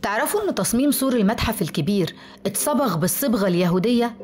تعرفوا إن تصميم سور المتحف الكبير اتصبغ بالصبغة اليهودية؟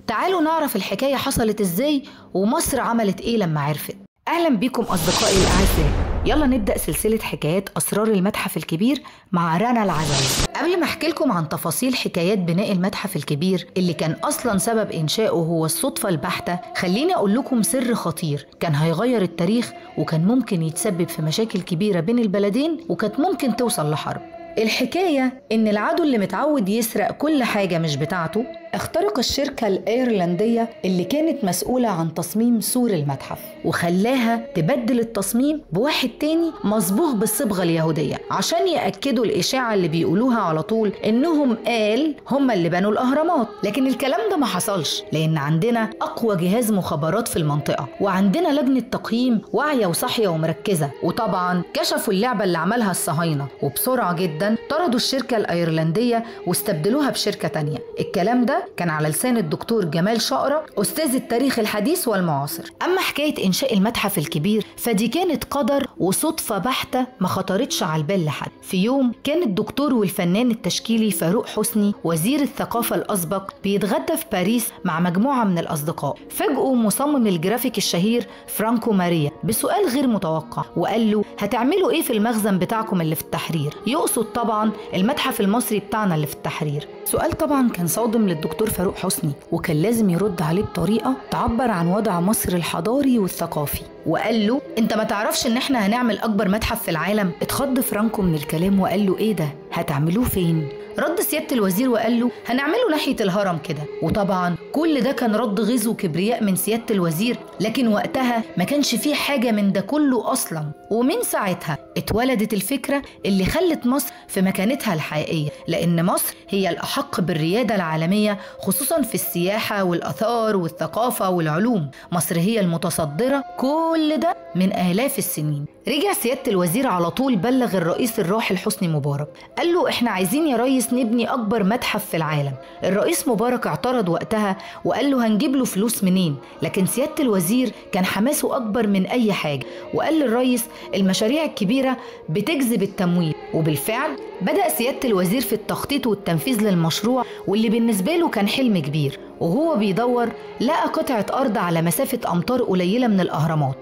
تعالوا نعرف الحكاية حصلت إزاي ومصر عملت إيه لما عرفت. أهلا بكم أصدقائي الأعزاء، يلا نبدأ سلسلة حكايات أسرار المتحف الكبير مع رنا العزايزة. قبل ما أحكي لكم عن تفاصيل حكايات بناء المتحف الكبير اللي كان أصلا سبب إنشائه هو الصدفة البحتة، خليني أقول لكم سر خطير كان هيغير التاريخ وكان ممكن يتسبب في مشاكل كبيرة بين البلدين وكانت ممكن توصل لحرب. الحكاية إن العدو اللي متعود يسرق كل حاجة مش بتاعته اخترق الشركة الإيرلندية اللي كانت مسؤولة عن تصميم سور المتحف وخلاها تبدل التصميم بواحد تاني مصبوغ بالصبغة اليهودية عشان يأكدوا الإشاعة اللي بيقولوها على طول إنهم قال هم اللي بنوا الأهرامات. لكن الكلام ده ما حصلش، لأن عندنا أقوى جهاز مخابرات في المنطقة وعندنا لجنة تقييم واعية وصاحية ومركزة، وطبعا كشفوا اللعبة اللي عملها الصهاينة وبسرعة جدا طردوا الشركة الإيرلندية واستبدلوها بشركة تانية. الكلام ده كان على لسان الدكتور جمال شقرة أستاذ التاريخ الحديث والمعاصر. أما حكاية إنشاء المتحف الكبير فدي كانت قدر وصدفة بحتة ما خطرتش على البال لحد. في يوم كان الدكتور والفنان التشكيلي فاروق حسني وزير الثقافة الأسبق بيتغدى في باريس مع مجموعة من الأصدقاء. فاجئوا مصمم الجرافيك الشهير فرانكو ماريا بسؤال غير متوقع وقال له هتعملوا إيه في المخزن بتاعكم اللي في التحرير؟ يقصد طبعا المتحف المصري بتاعنا اللي في التحرير. سؤال طبعا كان صادم للدكتور فاروق حسني وكان لازم يرد عليه بطريقة تعبر عن وضع مصر الحضاري والثقافي، وقال له انت ما تعرفش ان احنا هنعمل اكبر متحف في العالم؟ اتخض فرانكو من الكلام وقال له ايه ده؟ هتعملوه فين؟ رد سيادة الوزير وقال له هنعمله ناحية الهرم كده. وطبعا كل ده كان رد غيظ وكبرياء من سيادة الوزير، لكن وقتها ما كانش فيه حاجة من ده كله أصلا. ومن ساعتها اتولدت الفكرة اللي خلت مصر في مكانتها الحقيقية، لأن مصر هي الأحق بالريادة العالمية خصوصا في السياحة والآثار والثقافة والعلوم. مصر هي المتصدرة كل ده من آلاف السنين. رجع سيادة الوزير على طول بلغ الرئيس الراحل حسني مبارك، قال له احنا عايزين يا ريس نبني أكبر متحف في العالم. الرئيس مبارك اعترض وقتها وقال له هنجيب له فلوس منين؟ لكن سيادة الوزير كان حماسه أكبر من أي حاجة وقال للرئيس المشاريع الكبيرة بتجذب التمويل. وبالفعل بدأ سيادة الوزير في التخطيط والتنفيذ للمشروع واللي بالنسبة له كان حلم كبير. وهو بيدور لقى قطعة أرض على مسافة أمتار قليلة من الأهرامات،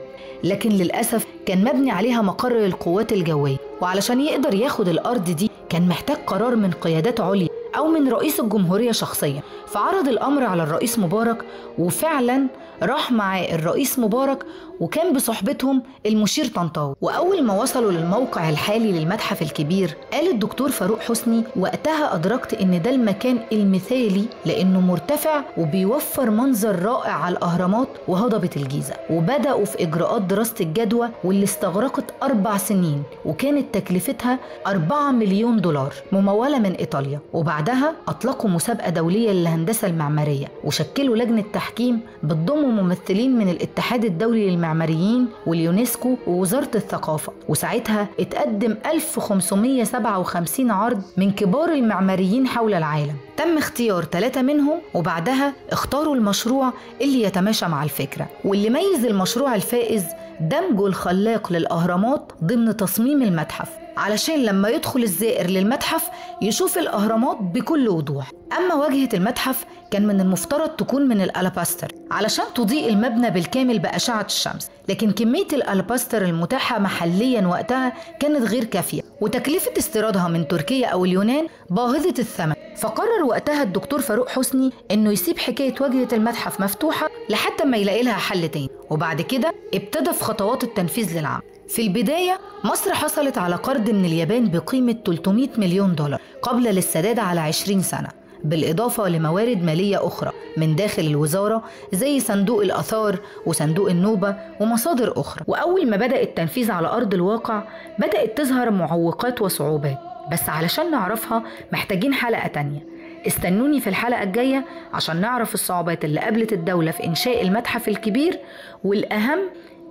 لكن للأسف كان مبني عليها مقر للقوات الجوية، وعلشان يقدر ياخد الأرض دي كان محتاج قرار من قيادات عليا أو من رئيس الجمهورية شخصيا. فعرض الأمر على الرئيس مبارك، وفعلا راح مع الرئيس مبارك وكان بصحبتهم المشير طنطاوي. وأول ما وصلوا للموقع الحالي للمتحف الكبير قال الدكتور فاروق حسني وقتها أدركت إن ده المكان المثالي لأنه مرتفع وبيوفر منظر رائع على الأهرامات وهضبة الجيزة. وبدأوا في إجراءات دراسة الجدوى واللي استغرقت 4 سنين وكانت تكلفتها 4 مليون دولار ممولة من إيطاليا. وبعدها أطلقوا مسابقة دولية للهندسة المعمارية وشكلوا لجنة تحكيم بتضم ممثلين من الاتحاد الدولي للمعماريين واليونسكو ووزارة الثقافة. وساعتها اتقدم 1557 عرض من كبار المعماريين حول العالم، تم اختيار 3 منهم، وبعدها اختاروا المشروع اللي يتماشى مع الفكرة. واللي ميز المشروع الفائز دمجه الخلاق للأهرامات ضمن تصميم المتحف علشان لما يدخل الزائر للمتحف يشوف الأهرامات بكل وضوح. أما واجهة المتحف كان من المفترض تكون من الألباستر علشان تضيء المبنى بالكامل بأشعة الشمس، لكن كمية الألباستر المتاحة محليا وقتها كانت غير كافية وتكلفة استيرادها من تركيا أو اليونان باهظة الثمن. فقرر وقتها الدكتور فاروق حسني إنه يسيب حكاية واجهة المتحف مفتوحة لحتى ما يلاقي لها حل تاني. وبعد كده ابتدى في خطوات التنفيذ للعمل. في البداية مصر حصلت على قرض من اليابان بقيمة 300 مليون دولار قبل للسداد على 20 سنة، بالإضافة لموارد مالية أخرى من داخل الوزارة زي صندوق الآثار وصندوق النوبة ومصادر أخرى. وأول ما بدأ التنفيذ على أرض الواقع بدأت تظهر معوقات وصعوبات، بس علشان نعرفها محتاجين حلقة تانية. استنوني في الحلقة الجاية عشان نعرف الصعوبات اللي قابلت الدولة في إنشاء المتحف الكبير، والأهم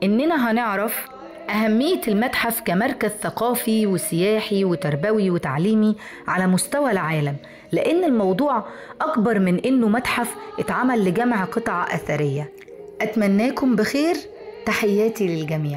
إننا هنعرف أهمية المتحف كمركز ثقافي وسياحي وتربوي وتعليمي على مستوى العالم، لأن الموضوع أكبر من إنه متحف اتعمل لجمع قطع أثرية. أتمناكم بخير، تحياتي للجميع.